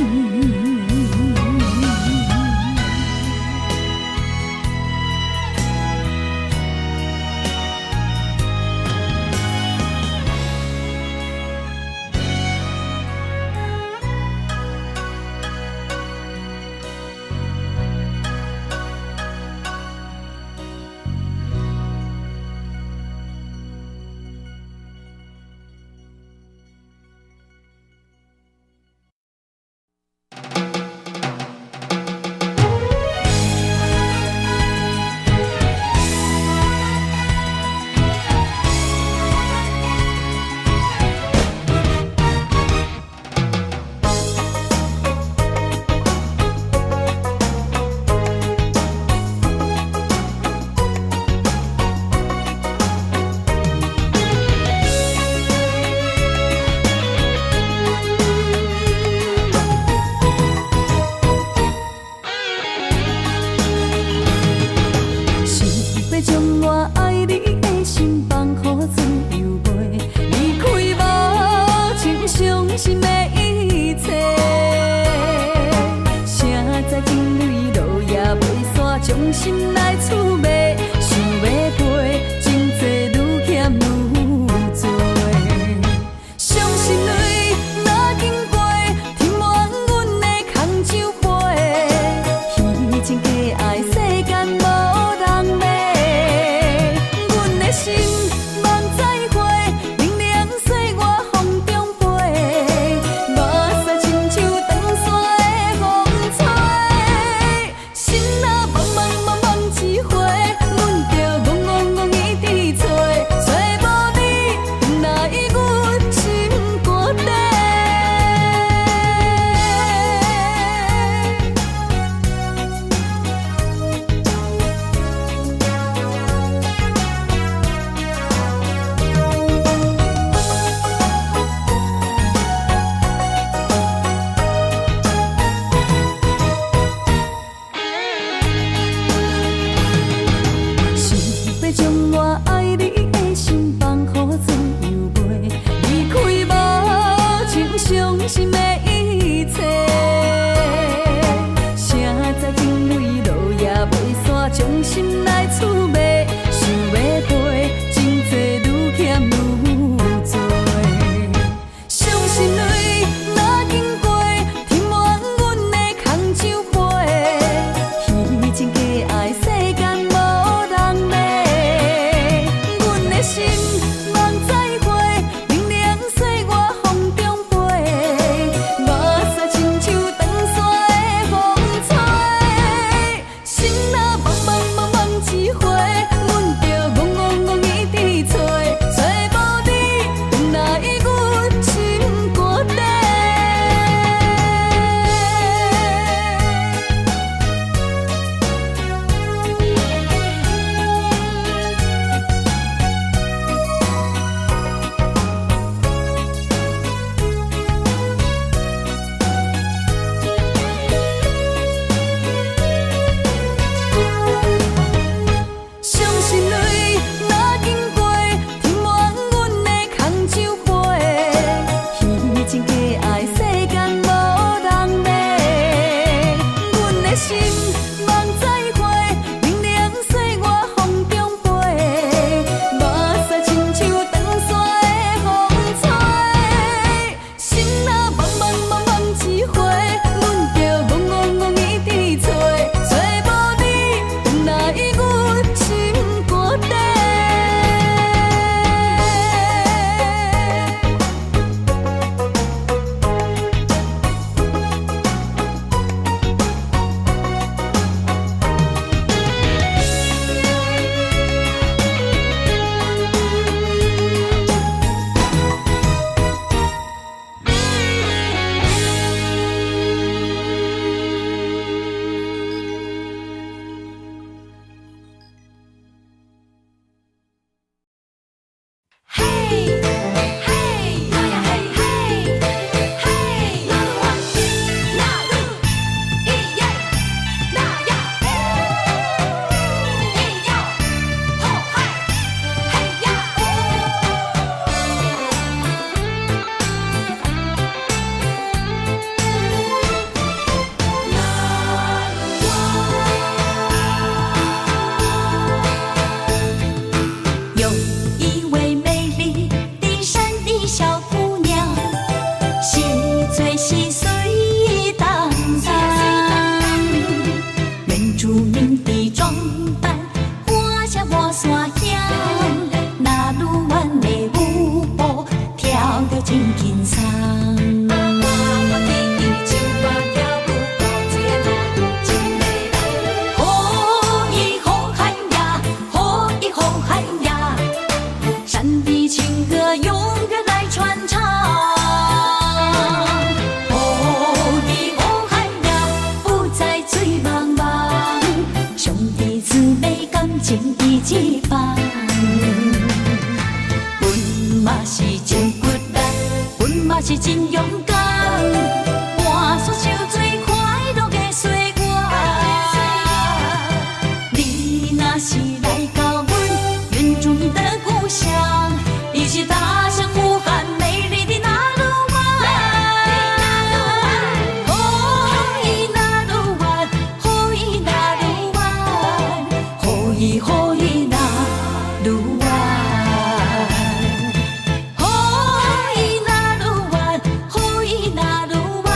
想欲將我愛你的心放予自由飛，離開無情傷心的一切。誰知情淚落也袂散，將心來出賣，想欲飛，情濟愈欠愈濟。傷心淚若經過，填滿阮的空酒杯。虛情假愛世間無人買，阮的心夢再會，冷涼歲月風中飛，目屎親像長山的風吹，心若茫茫茫茫一回。情伊一放。阮嘛是真骨力，阮嘛是真勇敢，伴煞受最快樂的歲月。你若是來到阮原住民的故鄉，一起大聲呼喊美麗的納魯灣。吼咿納魯灣，吼咿納魯灣，吼咿吼咿納魯灣。吼咿納魯灣，吼咿納魯灣，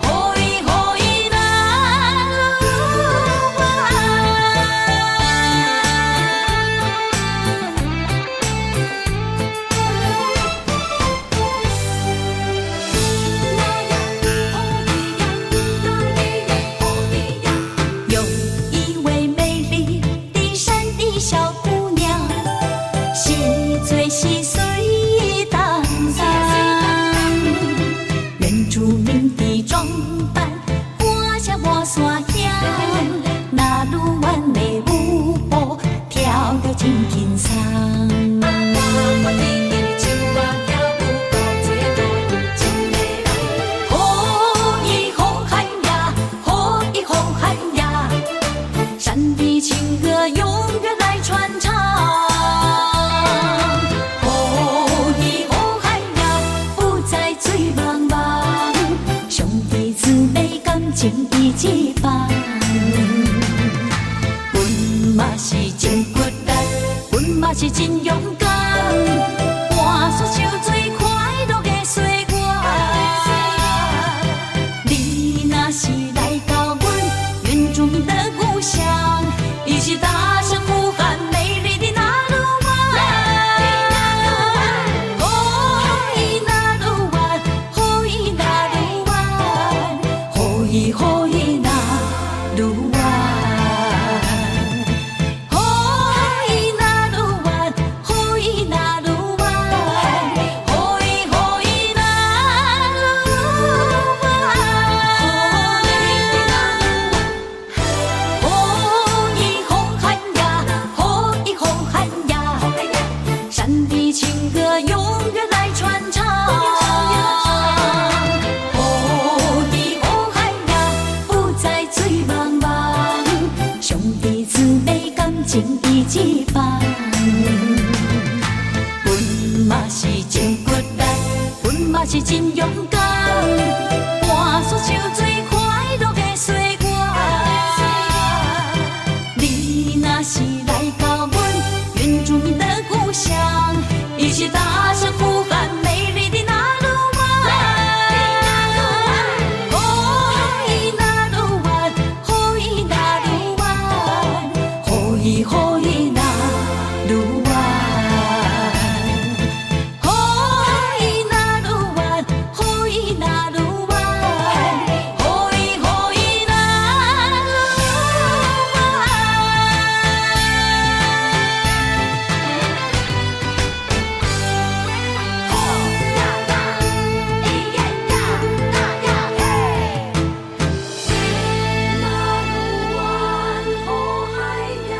吼咿吼咿納魯灣。有一位美麗的山的小姑娘，是最細水當當，原住民的裝扮，歌聲我山響，納魯灣的舞步跳得真輕鬆。吼咿吼喊呀，吼咿吼喊呀，山的情歌永遠來傳唱。吼咿吼喊呀，不再醉茫茫，兄弟姊妹感情一起放。阮嘛是真骨力，阮嘛是真勇敢，伴煞受最快樂的歲月。你若是來到阮原住民的故鄉，一起大聲呼喊美麗的納魯灣。吼咿納魯灣，吼咿納魯灣，吼咿吼咿納魯灣。吼咿納魯灣，吼咿納魯灣，吼咿吼咿納魯灣。吼咿吼喊呀，吼咿吼喊呀，山的情歌永遠來傳唱。吼咿吼喊呀，不再醉茫茫，兄弟姊妹感情一起放。阮嘛是真骨力，阮嘛是真勇敢，伴煞受最快樂的歲月。你若是來到阮原住民的故鄉，一起大聲呼喊美麗的納魯灣。吼咿納魯灣，吼咿納魯灣，吼咿吼咿納魯灣。吼咿納魯灣，吼咿納魯灣，吼咿吼咿納魯灣。吼呀呀，咿耶呀，那呀嘿，納魯灣吼海呀。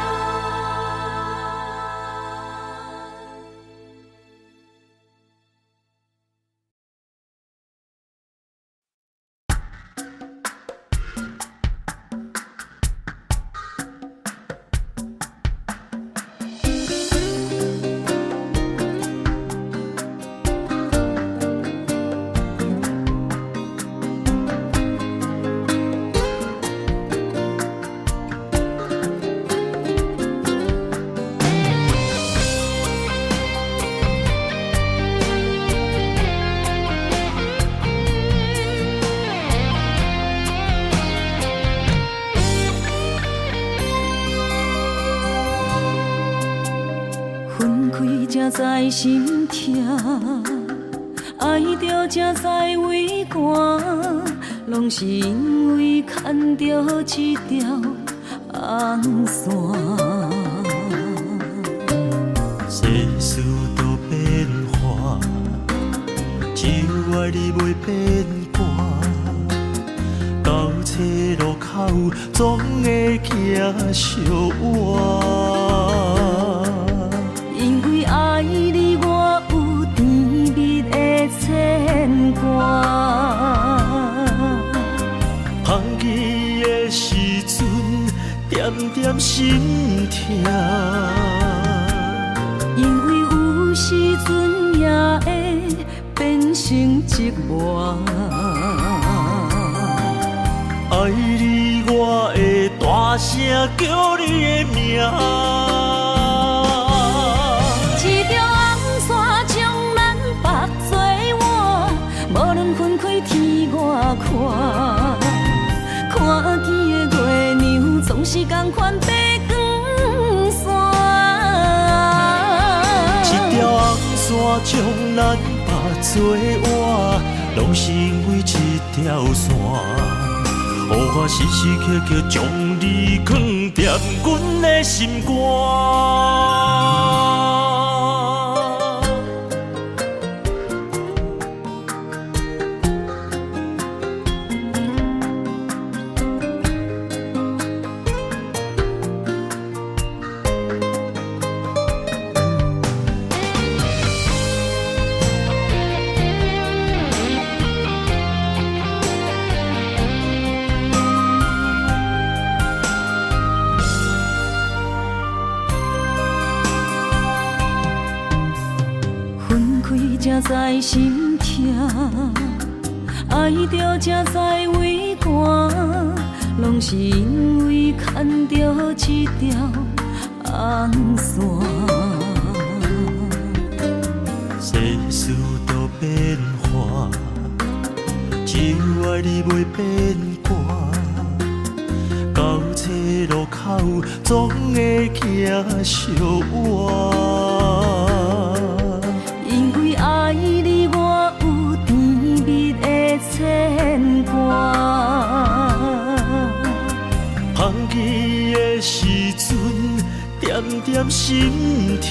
分開才知心疼，愛著才知畏寒，攏是因為牽著這條紅線。世事多變化，只有愛你袂變卦。到冊路口總會行相倚。因為愛你，我有甜蜜的牽掛。芳去的時陣，點點心疼。因為有時陣也會變成折磨。愛你，我會大聲叫你的名。一條紅線將咱縛做伴，無論分開天外闊，看見的月娘總是仝款爬光山。一條紅線將咱縛做伴，攏是因為這條線，予我時時刻刻將你囥佇阮的心肝。分開才知心疼，愛著才知畏寒，攏是因為牽著這條紅線。世事都變化，只有愛你袂變卦。到這路口，總會行相倚。因為愛你，我有甜蜜的牽掛。芳去的時陣，點點心疼。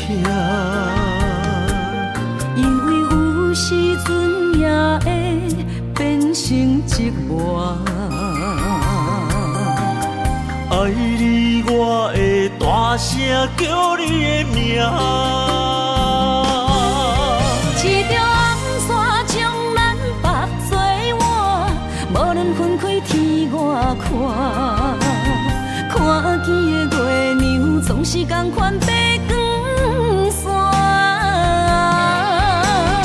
因為有時陣也會變成折磨。愛你，我會大聲叫你的名。一條紅線將咱縛做伴，無論分開天外闊，看見的月娘總是仝款爬光山。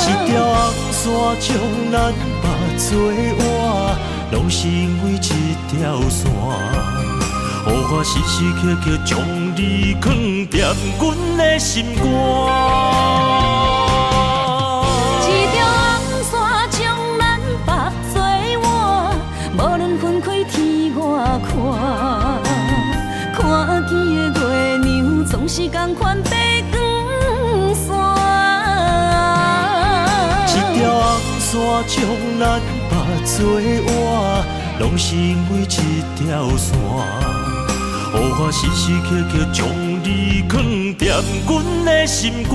一條紅線將咱縛做伴，攏是因為這條線，予我時時刻刻將你囥佇阮的心肝。一條紅線將咱縛做伴，無論分開天外闊，看見的月娘總是仝款爬光山。一條紅線將咱縛做伴，攏是因為這條線，予我時時刻刻將你囥佇阮的心肝。